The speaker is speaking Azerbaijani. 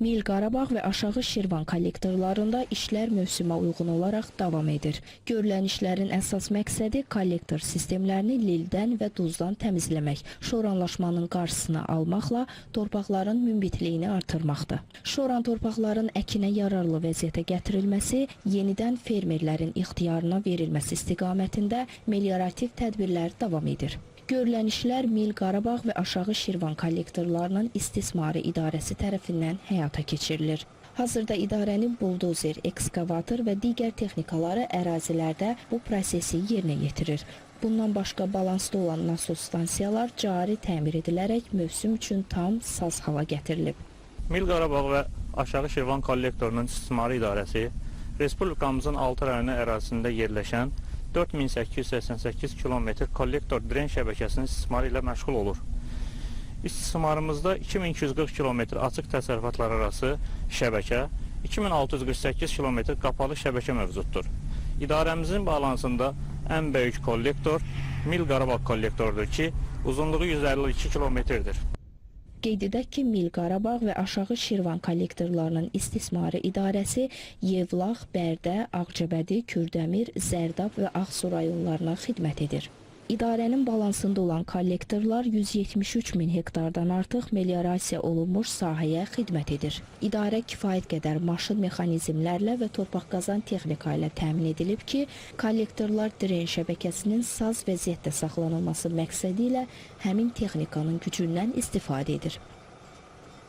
Mil Qarabağ və Aşağı Şirvan kollektorlarında işlər mövsümə uyğun olaraq davam edir. Görülən işlərin əsas məqsədi kollektor sistemlərini lildən və duzdan təmizləmək, şoranlaşmanın qarşısını almaqla torpaqların münbitliyini artırmaqdır. Şoran torpaqların əkinə yararlı vəziyyətə gətirilməsi, yenidən fermerlərin ixtiyarına verilməsi istiqamətində meliorativ tədbirlər davam edir. Görülən işlər Mil Qarabağ və Aşağı Şirvan kollektorlarının istismarı idarəsi tərəfindən həyata keçirilir. Hazırda idarənin buldozer, ekskavator və digər texnikaları ərazilərdə bu prosesi yerinə yetirir. Bundan başqa balansda olan nasos stansiyalar cari təmir edilərək mövsüm üçün tam saz hala gətirilib. Mil Qarabağ və Aşağı Şirvan kollektorunun istismarı idarəsi Respublikamızın 6 rayonu ərazisində yerləşən 4888 kilometr kollektor dren şəbəkəsinin istismarı ilə məşğul olur. İstismarımızda 2240 kilometr açıq təsərrüfatlar arası şəbəkə, 2648 kilometr qapalı şəbəkə mövcuddur. İdarəmizin balansında ən böyük kollektor Mil Qarabağ kollektorudur ki, uzunluğu 152 kilometrdir. Qeyd edək ki, Mil Qarabağ və Aşağı Şirvan kollektorlarının istismarı idarəsi Yevlax, Bərdə, Ağcabədi, Kürdəmir, Zərdab və Ağsu rayonlarına xidmət edir. İdarənin balansında olan kollektorlar 173 min hektardan artıq meliorasiya olunmuş sahəyə xidmət edir. İdarə kifayət qədər maşın mexanizmlərlə və torpaq qazan texnika ilə təmin edilib ki, kollektorlar dren şəbəkəsinin saz vəziyyətdə saxlanılması məqsədi ilə həmin texnikanın gücündən istifadə edir.